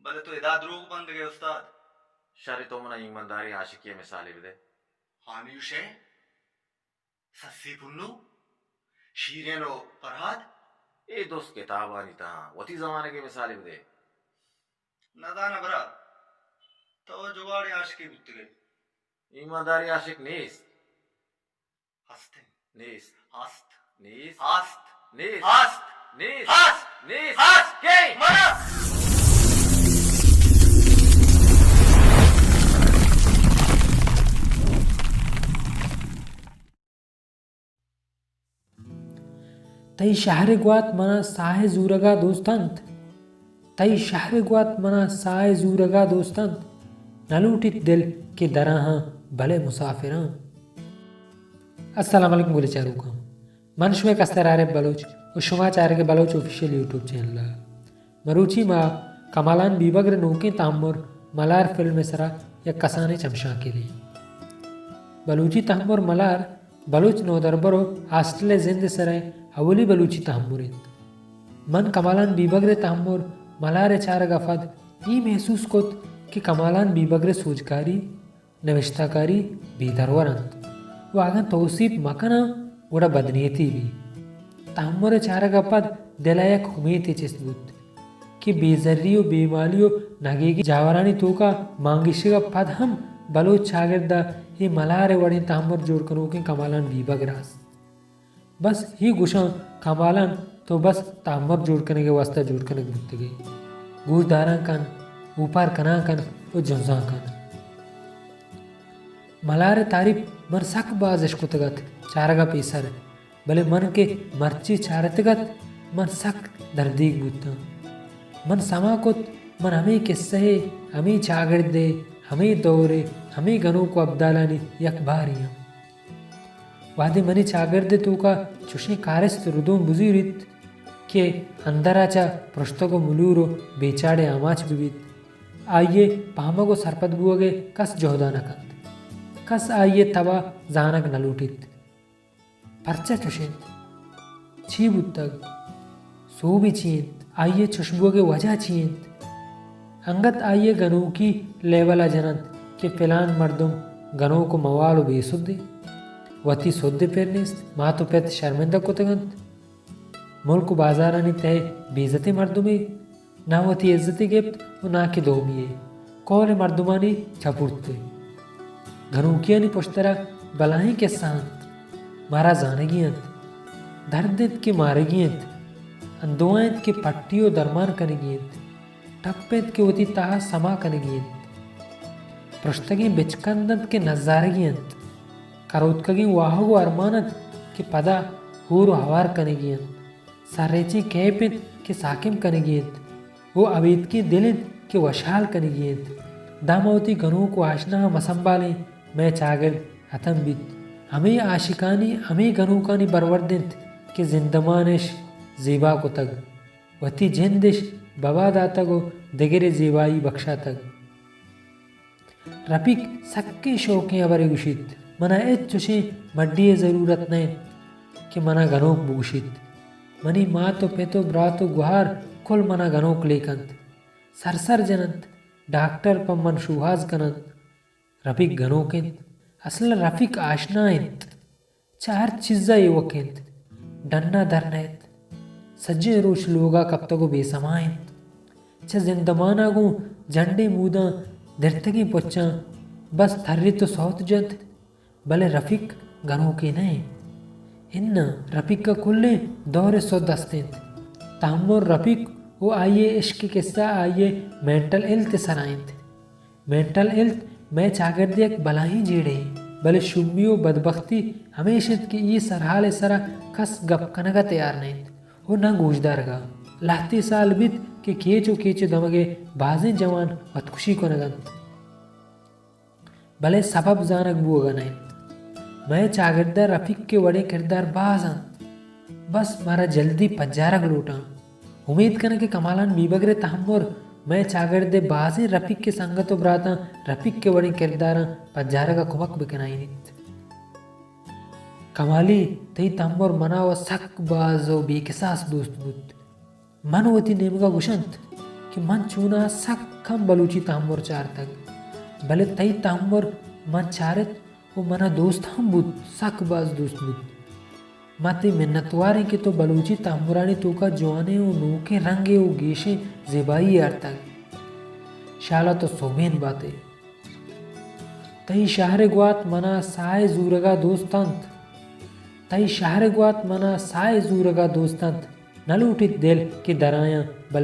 بلے تو ادا دروگ بندگے استاد۔ شر، تو منا ایمانداریں عاشقی ءِ مثالے بدے۔ ہانیوش ءِ سسی پنو، شیرین و پرہاد۔ اے درست کتابانی تہا وتی زمانگ ءِ مثالے بدے۔ نزاناں برا، تو جوڑیں عاشقے بوتگے۔ ایمانداریں عاشق نیست۔ ہست انت۔ نیست۔ ہست۔ نیست۔ ہست۔ نیست۔ ہست۔ نیست۔ ہست۔ نیست۔ ہست۔ کئے؟ منا۔ تئی شہر ءِ گوات منا ساہ ءِ زورگا دوست انت۔ تئی شہر ءِ گوات منا ساہ ءِ زورگا دوست انت۔ نہ لوٹیت دل کہ دراہاں بلے مسافراں۔ السلام علیکم گل چاروکاں۔ من شمئے کستر عارف بلوچ و شما چارگے بلوچ آفیشل یوٹیوب چینل ءَ۔ مروچی ما کمالان بیبگر ءِ نوکیں تہمر ملار فلم ءِ سرا یک کسانیں چمشانکے دئیں۔ بلوچی تہمر ملار بلوچ نودربر و ہاسٹل ءِ زند ءِ سرا اولی بلوچی تہمر انت۔ من کمالان بیبگر ءِ تہمر ملار ءِ چارگ ءَ پد اے محسوس کت کہ کمالان بیبگر ءِ سوجکاری، نبشتہ کاری بے درور انت و اگاں توسیپ مکناں گڑا بدنیتی بی۔ تہمر ءِ چارگ ءَ پد دل ءَ یک امیتے چست بوت کہ بے زری و بے مالی و نگیگی جاورانی توکا مانگیشگ ءَ پد ہم بلوچ چاگرد ءَ اے ملار ءِ وڑیں تہمر جوڑ کنوکیں کمالان بیبگر است۔ بس اے گوشاں کمالان تو بس تہمر جوڑ کنگ ءِ واستا جوڑ کنگ بوتگے۔ گوشداراں کن، اوپار کناں کن و جنزاں کن۔ ملار ءِ تعریف من سک باز اشکتگ ات چارگ ءَ پیسر، بلے من کہ مرچی چارتگ ات، من سک دردیگ بوتاں۔ من سما کت، من ہمے کسہ ءِ، ہمے چاگرد ءِ، ہمے دور ءِ، ہمے گنوک و ابدالانی یک بارے آں۔ وہدے منی چاگرد ءِ توکا چشیں کارست ردوم بزوریت کہ اندرا چہ پرشتگ و ملور و بے چاڑے آماچ ببیت، آئی ءِ پہمگ و سرپد بوگ ءِ کس جہدا نہ کنت۔ کس آئی ءِ تب ءَ زانگ نہ لوٹیت۔ پرچا چش انت؟ چی بوتگ؟ سوبی چی انت؟ آئی ءِ چش بوگ ءِ وجہ چی انت؟ انگت آئی ءِ گنوکی لیول ءَ جن انت کہ پلان مردم گنوک و موال و بے سدے۔ وتی سد ءِ پر نیست، مات و پت شرمندہ کتگ انت۔ ملک و بازارانی تہ ءَ بے عزتیں مردمے۔ نہ وتی عزتے گپت و نہ کہ دومی ءِ۔ کول مردمانی چپورت۔ گنوکیانی پشترا بلاہیں کسہ انت۔ مارا زانگی انت۔ درد انت کہ مارگی انت۔ اندوہ انت کہ پٹی و درمان کنگی انت۔ ٹپ انت کہ وتی تہا سما کنگی انت۔ پرشتگیں بچکند انت کہ نزارگی انت۔ کروتکگیں واہگ و ارمان انت کہ پدا ہور و ہوار کنگی انت۔ سرریچیں کیپ انت کہ ساکم کنگی انت و ابیتکیں دل انت کہ وشحال کنگی انت۔ داں ما وتی گنوک و آشناہاں مسنبالیں، مئے چاگرد ہتم بیت۔ ہمے عاشقانی، ہمے گنوکانی برورد انت کہ زندمان اش زیبا کتگ، وتی جند اش ببا داتگ و دگرے زیبائی بکشاتگ۔ رفیق سکیں شوکیں ہبرے گوشیت۔ منا ہچ چشیں مڈی ءِ ضرورت نہ انت کہ منا گنوک بگوشیت۔ منی مات و پت و برات و گہار کل منا گنوک لیک انت۔ سر سر جن انت۔ ڈاکٹر پہ من شوہاز کن انت۔ رفیق گنوک انت۔ اصل ءَ رفیق آشنا انت۔ چہ ہر چیز ءَ ایوک انت، ڈن ءَ در نئیت۔ سجہیں روچ لوگ ءَ کپتگ و بے سما انت۔ چہ زندمان ءَ گوں جنڈیں موداں درتگیں پچاں بس تریت و سوت جنت، بلے رفیق گنوکے نہ انت۔ اناں، رفیق ءَ کلیں دور ءِ سد است انت۔ تہمر رفیق و آئی ءِ عشق ءِ کسہ آئی ءِ مینٹل ہیلتھ ءِ سرا انت۔ مینٹل ہیلتھ مئے چاگرد ءِ یک بلاہیں جیڑہے، بلے شومی و بدبختی ہمیش انت کہ اے سرحال ءِ سرا کس گپ کنگ ءَ تیار نہ انت و نہ گوشدارگ ءَ۔ لہتے سال بیت کہ کیچ و کیچ ءِ دمگ ءِ بازیں جوان وتکشی کنگ ءَ انت، بلے سبب زانگ بوگ ءَ نہ انت۔ مئے چاگرد ءَ رفیق ءِ وڑیں کردار باز انت، بس مارا جلدی پجارگ لوٹاں۔ امیت کناں کہ کمالان بیبگر ءِ تہمر مئے چاگرد ءِ بازیں رفیق ءِ سنگت و براتاں رفیق ءِ وڑیں کرداراں پجارگ ءَ کمک بکنائینیت۔ کمالی، تئی تہمر منا و سک باز و بے کساس دوست بوت۔ من وتی نیمگ ءَ گوشنت کہ من چوناہا سک کم بلوچی تہمبر چارتگ، بلے تئی تہمبر من چارت و منا دوست ہم بوت، سک باز دوست بوت۔ ما تئی منتواریں کہ تو بلوچی تہمبرانی توکا جوانیں و نوکیں رنگے و گیشیں زیبائی آرتگ۔ شالا تو سوبین بات ئے۔ تئی شہر ءِ گوات منا ساہ ءِ زورگا دوست انت۔ تئی شہر ءِ گوات منا ساہ ءِ زورگا دوست انت۔ نہ لوٹیت دل کہ درایاں، بلے